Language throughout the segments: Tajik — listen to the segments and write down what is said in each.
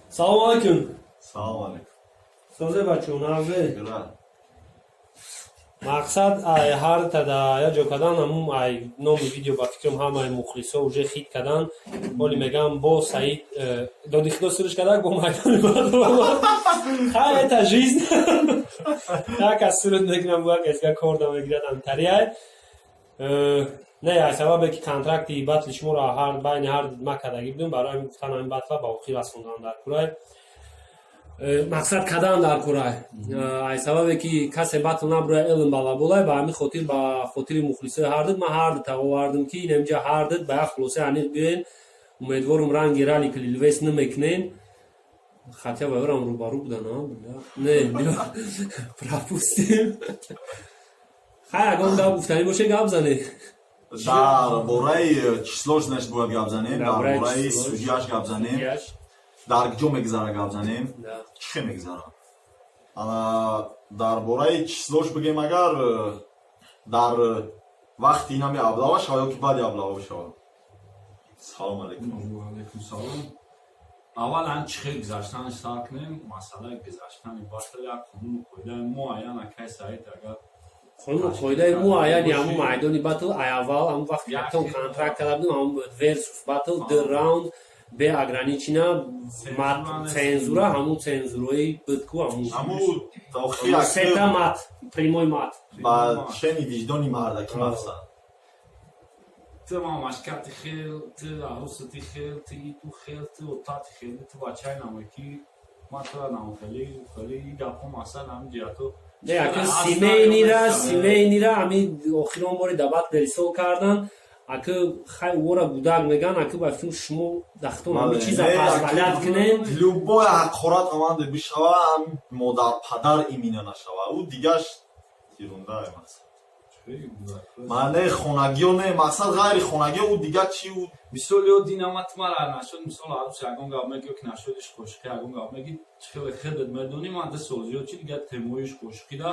Салому алайкум. Салому алейкум. Созе, бачо, нағзе? Гра. Мақсад ай ҳар тада я ҷо кадан, ҳамун ай номи видео, ба фикрам, ҳамаи мухлисо уже хит кадан. Ҳоли мегам, бо Саид доди худо суриш кадак, бо майдони батл. Хай, это жизнь, як аз сурат мекунам, бо як эсга кор намегирад, амтариай. Не, ай сабабе ки контракти батли шуморо ҳар байни ҳар ма кардагӣ будем, барои ҳамин гуфтан, ҳамин батла ба охир расондан дар курай. Мақсад кадан дар курай. Ай сабабе ки касе батл набура, илм балаболай, ба ҳамин хотир, ба хотири мухлисои ҳардуд ман ҳарду овардам, ки инамҷа ҳардуд ба як хулосаи аниқ биёен. Умедворум, ранги рали клилвес намекунен, хотя вайорам рӯбарӯ будан. Не, пропустим. Хай, ягон гап гуфтанӣ боше, гап занед. Дар бораи числош наш бояд гап занем, дар бораи судьяш гап занем, дар куҷо мегузара гап занем, чӣ хел мегузара. Ана, дар бораи числош бигем, агар дар вақти инами облава шава ё ки баъди облава бишава. Салом алейкум. Алейкум салом. Аввалан, чӣ хел гузаштанаш сар кунем. Масъалаи гузаштани батл як қонуну қоидаи муайян, акай Саид, агар Қонуну қоидаи муайяни ҳамун майдони батл, ай аввал, ҳамун вақти каптон контракт карда будем, ҳамун версус батл, ду раунд бе ограничения, мат, цензура, ҳамун цензураи буд ку, ҳамун сета мат, прямой мат. Ба шени виҷдони мардаки мақсад. Ту мамашкати хел, ту арусати хел, ту иту хел, ту отати хел, ту бачаи намаки, ман тура намхели хели гапҳо, мақсад ҳамин ҷиҳато. Не, ака, семейныйра ҳамин охирон бори дабат рисол кардан, ака. Хай, ора гудак меган, ака, ба фикрм, шумо дахтон ҳамин чиза позволять кунен. Любой ҳақорат ҳаманде бишава, ҳам модар падар имина нашава, ӯ дигаш тирунда мақсад. Ман не, хонагиё не, мақсад, ғайри хонагиё, ӯ дига чи ӯ. Мисол, ё динамат мара нашуд, мисол, арус ягон гап мегӯ, ки нашудиш қошиқи, ягон гап меги, хеле хедат медонӣ, ман 2 сол зиёд чи дига темоиш қошиқида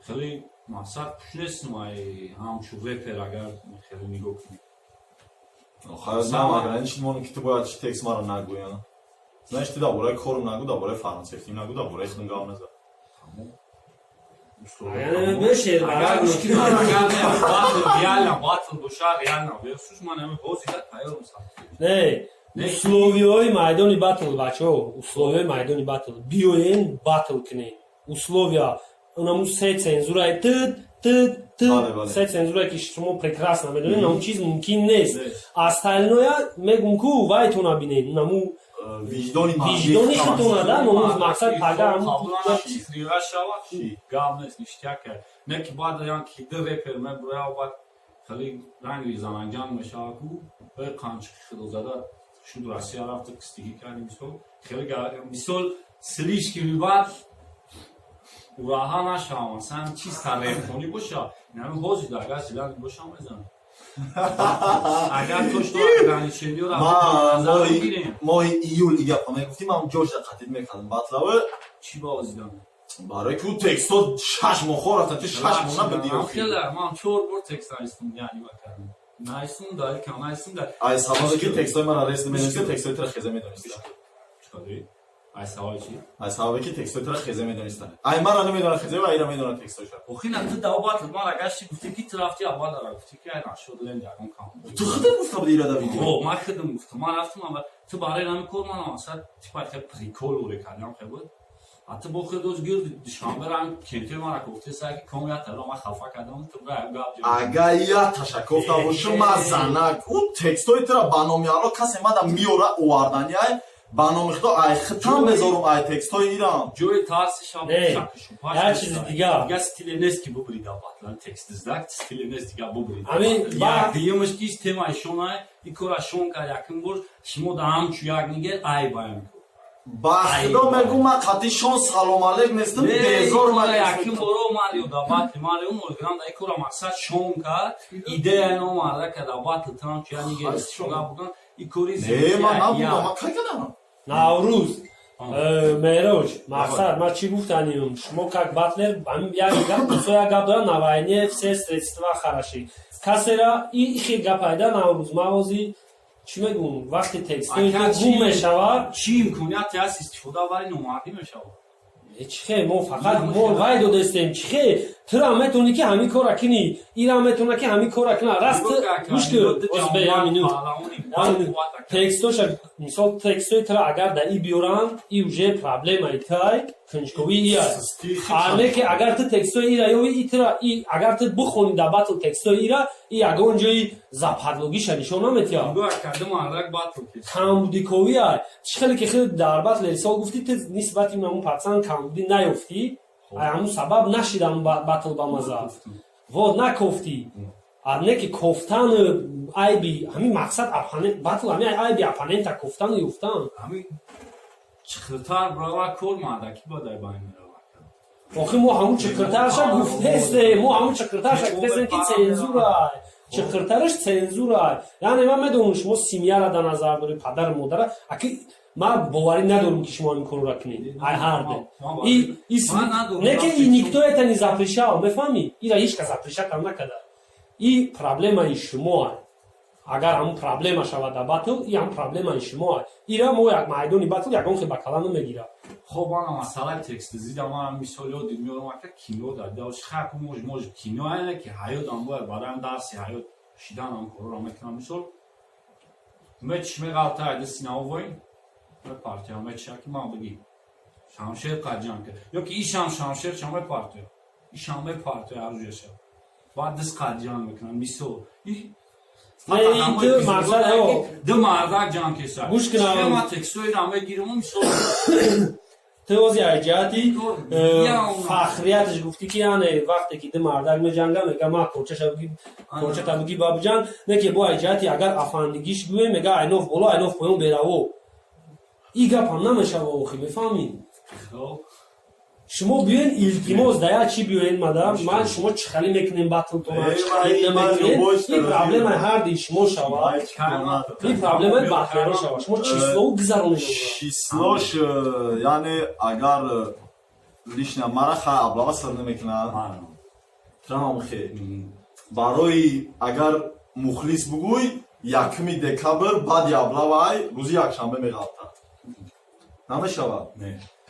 хеле мақсад хуш нестам, ай ҳамчун репер, агар хеле нигоҳ кунӣ. Хайр, ограничить моно, ки ту бояд чи текст мара нагӯя. Знаешь, ты дар бораи корум нагӯ, дар бораи фармацевтим нагӯ, дар бораи худум гап наза. Бешер. Агар гӯш ки ман, агар не батл, реально батл боша, реально версус, ман ҳами ҳозира тайёрам. Не, условияҳои майдони батл, бачаҳо, условияҳои майдони батл: биёен, батл кунем. Условия онаму се цензураи тд тд т, се цензурае, ки шумо прекрасно медонед, он чиз мумкин нест. Остальное мегум ку, вайтона бинед, наму виҷдони виҷдони худтона да номуз, мақсад пага. Шава, гап нест, ништяк не, ки баъд ян ки ду репер мебуроя, баъд хеле ранги зананҷанг мешава ку, қанчиқи худозада шуд, Россия рафта, кистигӣ карди, мисол, хеле, мисол, слишком баъд ураҳа нашавам, масалан, чиз таррехонӣ боша, нами ҳозир агар зилани бошам, мезанам, агар то что ограничениёро назар бигирем. Моҳи июл и гапа мегуфтим, ман ҷоша қатид мекардам батлавы. Чӣ ба озидан? Барои ки ӯ текстҳо 6 моҳ хо рафтан, ти 6 моҳ набуди. Хеле ман чор бор текст навистум, яъни макардам, навистум, дар кам навистум дар Ай сабабе ки текстҳои мара рес намедониста, текстҳои тура хеза медониста. Ай сабаби чи? Ай сабабе ки текстҳои тура хеза медониста, ай мара намедона хеза ва айра медона текстҳоиша. Охи на, ту дава батл мара гашти, гуфти ки ту рафти аввал дара, гуфти ки ай нашуд лен ягон кам. Ту худат гуфта буди ира да видео. О, ман худам гуфтам, ман рафтам аввал, ту барои нами кор, ман масалан, типа хел прикол уре кардам, хел буд. А ту бо худ оз гирд Душанбе ранг кентои мара гуфти, сай ки ком ята ман хафа кардам, ту бра гап. Агар я ташаккур бошум, ман занак ӯ текстҳои тура ба номи Алло касе мада миёра овардани, ай ба номи худо, ай хитам безорум, ай текстҳои ирам. Ҷои тарси шаб. Як чизи дигар. Дига стиле нест, ки бубрида батлан текст диздак, стиле нест дига бубрида. Ами як дуюмаш ки темаи шонай, и кора шон кард якум бор, шумо да ҳамчу як ниге ай баён. Ба худо мегӯ, ман қатъи шон салом алейк нестам, безор. Ман якум боро Марио да батли Марио молграм да икора мақсад шон кард, идея номарда кард, батл трамчу як ниге шона будан и кори. Не, ман набудам, ман кай кардам? Наврӯз Меҳроҷ, мақсад, ман чӣ гуфтаним: шумо как батлер як гап, як гап дорам: на войне все средства хороши. Касера и хел гап пайда, Наврӯз, ман ози Чӣ мегӯм, вақте текстои Ака, ту гум мешавад. Чӣ имконияте ҳаст, истифода бари номардӣ мешавад. Чихе мо фақат мо вай додестем, чихе тура метавонӣ, ки ҳамин кора кунӣ, ира метавона, ки ҳамин кора куна. Раст, гӯш кун, озбе як минут. Текстоша, мисол, текстои тура агар да и биёранд, и уже проблемаи тай, кунҷковии ия. А не ки агар ту текстои ира ёви, и тура и агар ту бихонӣ дар батл текстои ира, и ягон ҷои западлогиша нишон наметиҳад. Камбудиковия чӣ хеле ки хеле дар батл рисол гуфтӣ, ту нисбати ҳамун пацан камбудӣ наёфтӣ, ай ҳамун сабаб нашид ҳамун батл ба маза. Вот накофтӣ. А не ки кофтан айби ҳамин мақсад батл, ҳамин айби оппонента кофтану ёфтан. Чиқиртар брава, кор мардаки бодай байн мерава. Охи, мо ҳамун чиқиртарша гуфтесте, мо ҳамун чиқиртарша гуфтестем, ки цензура, чиқиртараш цензура. Яъне ман медонам, шумо семьяра дар назар доред, падару модара. Аки ман боварӣ надорам, ки шумо ҳамин корро кунед. Ай ҳарде не ки и никто это не запрещал, мефаҳмӣ? Ира ҳеч кас запрещать ам накарда. И проблемаи шумо, агар ҳамун проблема шавад дар батл, и ҳам проблемаи шумо. Ира мо як майдони батл ягон хел ба кала намегирад. Хоб, ана масъалаи тексти зида ман мисол ёдид меорам, ака. Кино дар хак мож кино айне ки ҳаётам бояд бароям дарси ҳаёт шидан, ам корро мекунам. Мисол, меч меғалта айда синаовоин мепартия, меча ки ман бигӣ шамшер қаҷан ки ё ки ишам шамшер ча мепартия, ишам мепартия, арҷеша баъд дис қаҷан мекунам. Мисол, ду мардак ҷанг кеса. Гӯш кунам. Ма текстоира мегирам, мисол. Ту ози аз ҷиҳати фахрияташ гуфтӣ, ки яъне вақте ки ду мардак меҷанга, мега ма корчата буги ба биҷанг. Не ки бо аз ҷиҳати агар афандигиш гӯем, мега айноф боло, айноф поён бераво. И гапам намешава, охи, мефаҳмӣ? Шумо биёен, илтимос, да як чӣ биёен, мадам ман шумо чӣ хеле мекунем батлтона, чӣ хеле намекунем, ин проблемаи ҳарди шумо шавад, ин проблемаи батлеро шавад. Шумо числоу гузаронед. Числош, яъне агар лично мара хай аблава сир намекунад, трамам хе барои агар мухлис бугӯй, 1 декабр баъди аблавай, рӯзи якшанбе меғалтад, намешавад?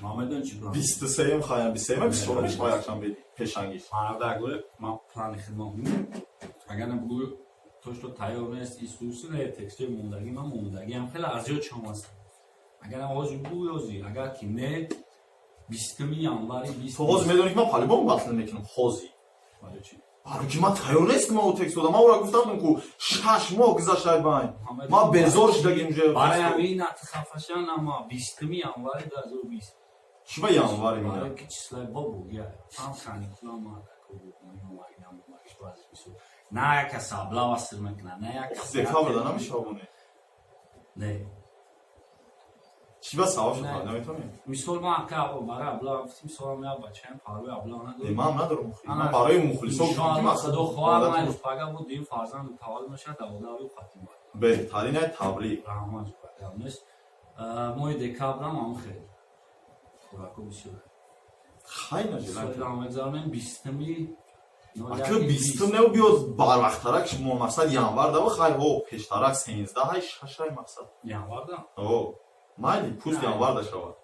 23-м хаям, 23-м, 24 мешава, якшанбе пешангиш. Мардагӯ, ман плани хидмат, агар набугӯ то что тайёр нест, исуси не текстои мондагӣ, ман мондагиам хеле азёд чом аст. Агар ҳозир бугӯ, ёзи, агар ки не, 20 январи. То ҳозир медонӣ, ки ман по-любому батл намекунам ҳозир, барои ки ман тайёр нестам. Ма текст додам, ман ӯра гуфтам, ку 6 моҳ гузаштай байн, ман безор шудагим уже. Барои ҳамин натихафашан, ама 20 январи 2020. Чӣ ба январи? Барои ки числои бобо ҳам каникула на як кас аблава сир мекунад, на як кас. Декабрда намешавоне? Не. Чӣ ба савоб шуд, наметонем? Мисол, ман ака барои аблава гуфтим, мисолам як бачаем парои аблава надорам. Ман надорам, ман барои мухлисо. Гуфтам ки худо хоҳад, ман пага буд, дим фарзанду таваллуд мешавад, даводави хатим. Беҳтарин, ай табрик. Раҳмат, нест. Моҳи декабрам ҳам хел хӯрако бисёр. Хай, нажела мегзаронем 20-уми. Ака, 20-ум не, биёд барвақттарак, мо мақсад январ дава, хай, ҳо, пештарак, сенздаҳай, шашай, мақсад. Январда. О, майли, пусть январда шавад.